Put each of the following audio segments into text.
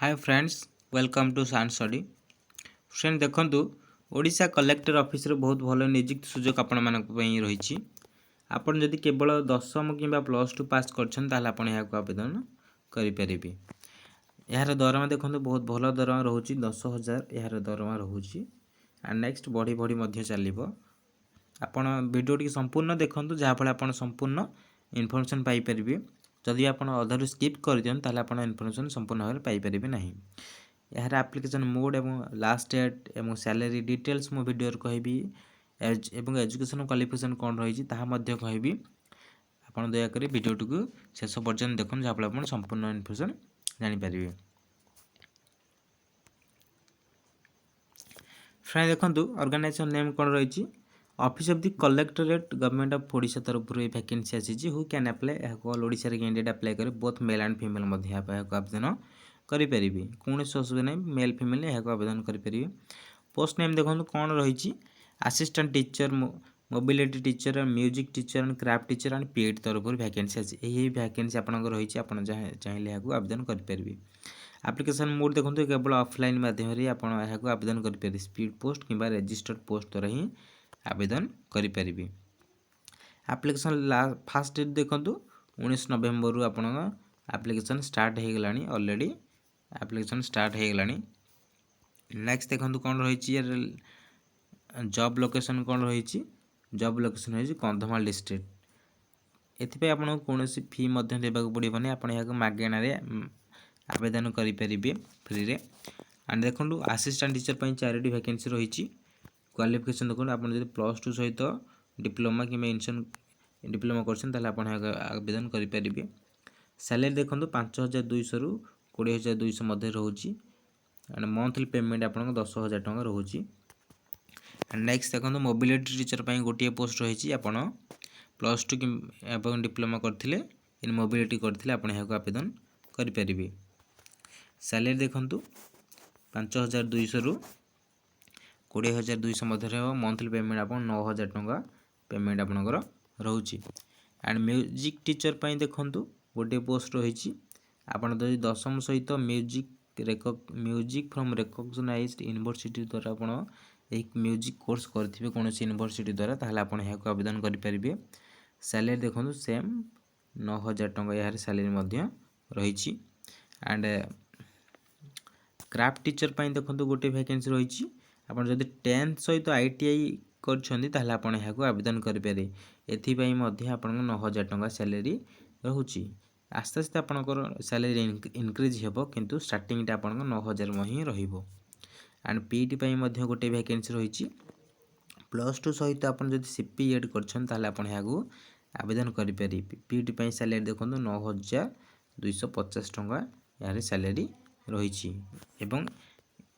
Hi friends, welcome to San Study. Friend, ଦେଖନ୍ତୁ, Odisha collector ଅଫିସରେ ବହୁତ ଭଲ ନିଯୁକ୍ତି ସୁଯୋଗ ଆପଣମାନଙ୍କ ପାଇଁ ରହିଛି। ଆପଣ ଯଦି କେବଳ ଦଶମ କିମ୍ବା +2 ପାସ୍ କରିଛନ୍ତି, ତାହେଲେ ଆପଣ ଏହାକୁ ଆବେଦନ କରିପାରିବେ। ଏହାର ଦରମା ଦେଖନ୍ତୁ, ବହୁତ ଭଲ ଦରମା ରହୁଛି। 10,000 ଏହାର ଦରମା ରହୁଛି। ଆଣ୍ଡ ନେକ୍ସଟ ବଢ଼ି ବଢ଼ି ମଧ୍ୟ ଚାଲିବ। ଆପଣ ଭିଡ଼ିଓଟିକି ସମ୍ପୂର୍ଣ୍ଣ ଦେଖନ୍ତୁ, ଯାହାଫଳରେ ଆପଣ ସମ୍ପୂର୍ଣ୍ଣ ଇନଫର୍ମେସନ୍ ପାଇପାରିବେ। ଯଦି ଆପଣ ଅଧାରୁ ସ୍କିପ୍ କରିଦିଅନ୍ତି, ତାହେଲେ ଆପଣ ଇନଫର୍ମେସନ୍ ସମ୍ପୂର୍ଣ୍ଣ ଭାବରେ ପାଇପାରିବେ ନାହିଁ। ଏହାର ଆପ୍ଲିକେସନ୍ ମୋଡ଼୍ ଏବଂ ଲାଷ୍ଟ ଡେଟ୍ ଏବଂ ସ୍ୟାଲେରୀ ଡିଟେଲ୍ସ ମୁଁ ଭିଡ଼ିଓରେ କହିବି ଏବଂ ଏଜୁକେସନ୍ କ୍ୱାଲିଫିକେସନ୍ କ'ଣ ରହିଛି, ତାହା ମଧ୍ୟ କହିବି। ଆପଣ ଦୟାକରି ଭିଡ଼ିଓଟିକୁ ଶେଷ ପର୍ଯ୍ୟନ୍ତ ଦେଖନ୍ତୁ, ଯାହାଫଳରେ ଆପଣ ସମ୍ପୂର୍ଣ୍ଣ ଇନଫର୍ମେସନ୍ ଜାଣିପାରିବେ। ଫ୍ରେଣ୍ଡ, ଦେଖନ୍ତୁ, ଅର୍ଗାନାଇଜେସନ୍ ନେମ୍ କ'ଣ ରହିଛି? Office of the Collectorate, Government of Odisha ତରଫରୁ ଏ ଭ୍ୟାକେନ୍ସି ଆସିଛି। Who can apply? ଏହାକୁ ଅଲ୍ ଓଡ଼ିଶାରେ କ୍ୟାଣ୍ଡିଡେଟ୍ ଆପ୍ଲାଏ କରିବେ। ବୋଥ୍ ମେଲ୍ ଆଣ୍ଡ ଫିମେଲ୍ ମଧ୍ୟ ଏହାକୁ ଆବେଦନ କରିପାରିବେ। କୌଣସି ଅସୁବିଧା ନାହିଁ, ମେଲ୍ ଫିମେଲ୍ ଏହାକୁ ଆବେଦନ କରିପାରିବେ। ପୋଷ୍ଟ ନେମ୍ ଦେଖନ୍ତୁ କ'ଣ ରହିଛି? Assistant teacher, mobility teacher, music teacher and craft teacher and PET ତରଫରୁ ଭ୍ୟାକେନ୍ସି ଅଛି। ଏହି ଭ୍ୟାକେନ୍ସି ଆପଣଙ୍କର ରହିଛି। ଆପଣ ଯାହା ଚାହିଁଲେ ଏହାକୁ ଆବେଦନ କରିପାରିବେ। ଆପ୍ଲିକେସନ୍ ମୋଡ଼୍ ଦେଖନ୍ତୁ, କେବଳ ଅଫଲାଇନ୍ ମାଧ୍ୟମରେ ଆପଣ ଏହାକୁ ଆବେଦନ କରିପାରିବେ। ସ୍ପିଡ୍ ପୋଷ୍ଟ କିମ୍ବା ରେଜିଷ୍ଟର୍ଡ ପୋଷ୍ଟ ଦ୍ୱାରା ହିଁ ଆବେଦନ କରିପାରିବେ। ଆପ୍ଲିକେସନ୍ ଫାଷ୍ଟ ଡେଟ୍ ଦେଖନ୍ତୁ, 19 ନଭେମ୍ବରରୁ ଆପଣଙ୍କ ଆପ୍ଲିକେସନ୍ ଷ୍ଟାର୍ଟ ହେଇଗଲାଣି। ଅଲରେଡ଼ି ଆପ୍ଲିକେସନ୍ ଷ୍ଟାର୍ଟ ହେଇଗଲାଣି। ନେକ୍ସଟ ଦେଖନ୍ତୁ କ'ଣ ରହିଛି, ଜବ୍ ଲୋକେସନ୍ କ'ଣ ରହିଛି? ଜବ୍ ଲୋକେସନ୍ ରହିଛି କନ୍ଧମାଳ ଡିଷ୍ଟ୍ରିକ୍ଟ। ଏଥିପାଇଁ ଆପଣଙ୍କୁ କୌଣସି ଫି ମଧ୍ୟ ଦେବାକୁ ପଡ଼ିବନି। ଆପଣ ଏହାକୁ ମାଗଣାରେ ଆବେଦନ କରିପାରିବେ, ଫ୍ରିରେ। ଆଣ୍ଡ ଦେଖନ୍ତୁ, ଆସିଷ୍ଟାଣ୍ଟ ଟିଚର୍ ପାଇଁ ଚାରୋଟି ଭ୍ୟାକେନ୍ସି ରହିଛି। କ୍ୱାଲିଫିକେସନ୍ ଦେଖନ୍ତୁ, ଆପଣ ଯଦି +2 ସହିତ ଡିପ୍ଲୋମା କିମ୍ବା ଇନସନ୍ ଡିପ୍ଲୋମା କରିଛନ୍ତି, ତାହେଲେ ଆପଣ ଏହାକୁ ଆବେଦନ କରିପାରିବେ। ସାଲେରୀ ଦେଖନ୍ତୁ, 5200ରୁ 20,200 ମଧ୍ୟରେ ରହୁଛି। ଆଣ୍ଡ ମନ୍ଥଲି ପେମେଣ୍ଟ ଆପଣଙ୍କ 10,000 ଟଙ୍କା ରହୁଛି। ଆଣ୍ଡ ନେକ୍ସଟ ଦେଖନ୍ତୁ, ମୋବିଲିଟି ଟିଚର୍ ପାଇଁ ଗୋଟିଏ ପୋଷ୍ଟ ରହିଛି। ଆପଣ +2 ଏବଂ ଡିପ୍ଲୋମା କରିଥିଲେ, ଇନ୍ ମୋବିଲିଟି କରିଥିଲେ, ଆପଣ ଏହାକୁ ଆବେଦନ କରିପାରିବେ। ସାଲେରୀ ଦେଖନ୍ତୁ, 5200ରୁ 20,200 ମଧ୍ୟରେ ହେବ। ମନ୍ଥଲି ପେମେଣ୍ଟ ଆପଣ 9000 ଟଙ୍କା ପେମେଣ୍ଟ ଆପଣଙ୍କର ରହୁଛି। ଆଣ୍ଡ ମ୍ୟୁଜିକ୍ ଟିଚର୍ ପାଇଁ ଦେଖନ୍ତୁ, ଗୋଟିଏ ପୋଷ୍ଟ ରହିଛି। ଆପଣ ଯଦି ଦଶମ ସହିତ music from recognised university ଦ୍ୱାରା ଆପଣ ଏହି ମ୍ୟୁଜିକ୍ କୋର୍ସ କରିଥିବେ କୌଣସି ୟୁନିଭର୍ସିଟି ଦ୍ୱାରା, ତାହେଲେ ଆପଣ ଏହାକୁ ଆବେଦନ କରିପାରିବେ। ସାଲେରୀ ଦେଖନ୍ତୁ, ସେମ୍ 9000 ଟଙ୍କା ଏହାର ସାଲେରୀ ମଧ୍ୟ ରହିଛି। ଆଣ୍ଡ କ୍ରାଫ୍ଟ ଟିଚର୍ ପାଇଁ ଦେଖନ୍ତୁ, ଗୋଟିଏ ଭ୍ୟାକେନ୍ସି ରହିଛି। ଆପଣ ଯଦି 10th ସହିତ ITI କରିଛନ୍ତି, ତାହେଲେ ଆପଣ ଏହାକୁ ଆବେଦନ କରିପାରିବେ। ଏଥିପାଇଁ ମଧ୍ୟ ଆପଣଙ୍କ 9000 ଟଙ୍କା ସାଲେରୀ ରହୁଛି। ଆସ୍ତେ ଆସ୍ତେ ଆପଣଙ୍କର ସାଲେରୀ ଇନକ୍ରିଜ୍ ହେବ, କିନ୍ତୁ ଷ୍ଟାର୍ଟିଂଟା ଆପଣଙ୍କ 9000 ହିଁ ରହିବ। ଆଣ୍ଡ ପିଇଟି ପାଇଁ ମଧ୍ୟ ଗୋଟିଏ ଭ୍ୟାକେନ୍ସି ରହିଛି। +2 ସହିତ ଆପଣ ଯଦି CPEd କରିଛନ୍ତି, ତାହେଲେ ଆପଣ ଏହାକୁ ଆବେଦନ କରିପାରିବେ। ପିଇଟି ପାଇଁ ସାଲେରୀ ଦେଖନ୍ତୁ, 9250 ଟଙ୍କା ଏହାର ସାଲେରୀ ରହିଛି ଏବଂ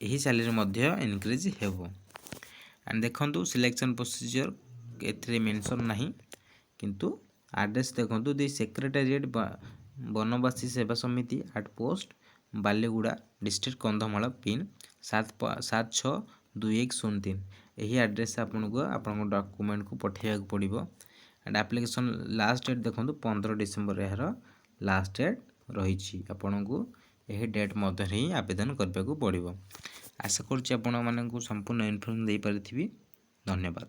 ଏହି ସାଲେରୀ ମଧ୍ୟ ଇନକ୍ରିଜ୍ ହେବ। ଆଣ୍ଡ ଦେଖନ୍ତୁ, ସିଲେକ୍ସନ୍ ପ୍ରୋସିଜିଅର୍ ଏଥିରେ ମେନସନ୍ ନାହିଁ, କିନ୍ତୁ ଆଡ୍ରେସ୍ ଦେଖନ୍ତୁ, ଦି ସେକ୍ରେଟାରିଏଟ୍, ବନବାସୀ ସେବା ସମିତି, at post Baliguda, district Kandhamal, pin 762103। ଏହି ଆଡ୍ରେସ୍ ଆପଣଙ୍କୁ ଆପଣଙ୍କ ଡକୁମେଣ୍ଟକୁ ପଠାଇବାକୁ ପଡ଼ିବ। ଆଣ୍ଡ ଆପ୍ଲିକେସନ୍ ଲାଷ୍ଟ ଡେଟ୍ ଦେଖନ୍ତୁ, 15 ଡିସେମ୍ବର ଏହାର ଲାଷ୍ଟ ଡେଟ୍ ରହିଛି। ଆପଣଙ୍କୁ ଏହି ଡେଟ୍ ମଧ୍ୟରେ ହିଁ ଆବେଦନ କରିବାକୁ ପଡ଼ିବ। ଆଶା କରୁଛି ଆପଣମାନଙ୍କୁ ସମ୍ପୂର୍ଣ୍ଣ ଇନଫର୍ମେସନ୍ ଦେଇପାରିଥିବି। ଧନ୍ୟବାଦ।